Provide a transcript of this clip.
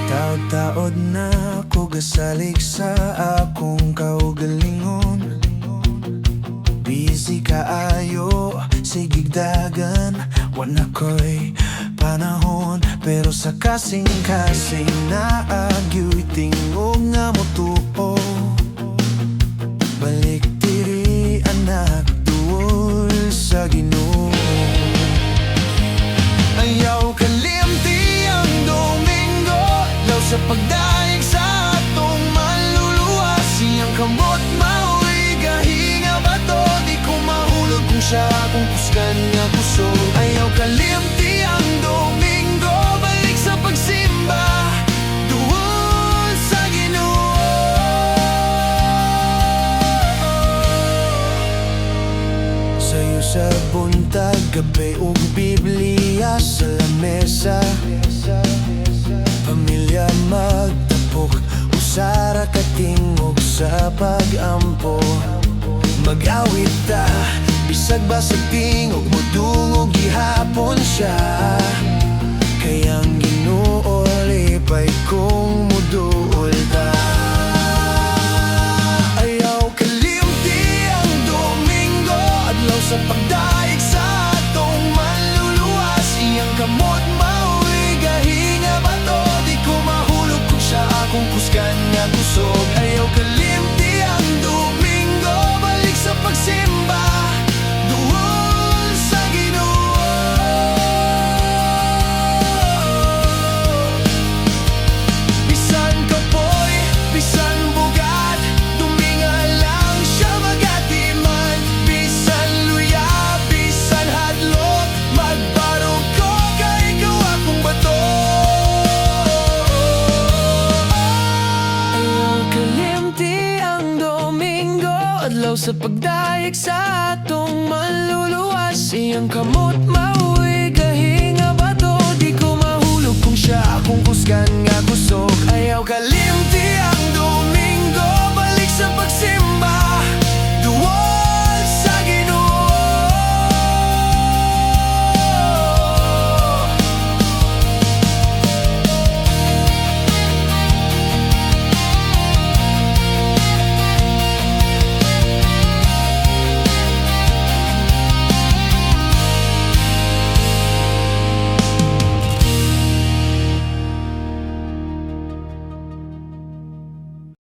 Taod-taod na ako gasalig sa akong kaugalingon. Busy kaayo, sigig dagan, wala ko'y panahon. Pero sa kasing-kasing naa gyoy tingog nga motuo: "Balik diri, anak, duol sa Ginoo." Ayaw kalimti ang Domingo, adlaw sa pagdayeg sa atong manluluwas. Iyang kamot mao'y gahi nga bato. Di ko mahulog kung siya akong kusgan nga kusog. Ayaw kalimti ang Domingo, balik sa pagsimba, duol sa Ginoo. Sayo sa buntag, kape ug Biblia sa lamesa. Pamilya magtapok, usa ra ka tingog sa pag-ampo. Mag-awit ta, bisag basag tingog, modungog gihapon siya. Kay ang Ginoo lipay kung muduol ta. Ayaw kalimti ang Domingo, adlaw sa pagdayeg sa atong manluluwas. Iyang kamot mao'y gahi nga bato. Di ko mahulog kung siya akong kusgan nga kusog. Ayaw kalimti ang Domingo, balik sa pagsimba, duol sa Ginoo. Bisan kapoy, bisan bugad, duminga lang siya magatiman. Bisan luya, bisan hadlok, magbarog ko kay ikaw akong bato. Ayaw kalimti ang Domingo, adlaw sa pagdayeg sa atong manluluwas. Iyang kamot mao'y gahi nga bato. Di ko mahulog kung siya akong kusgan nga kusog. Ayaw kalimti.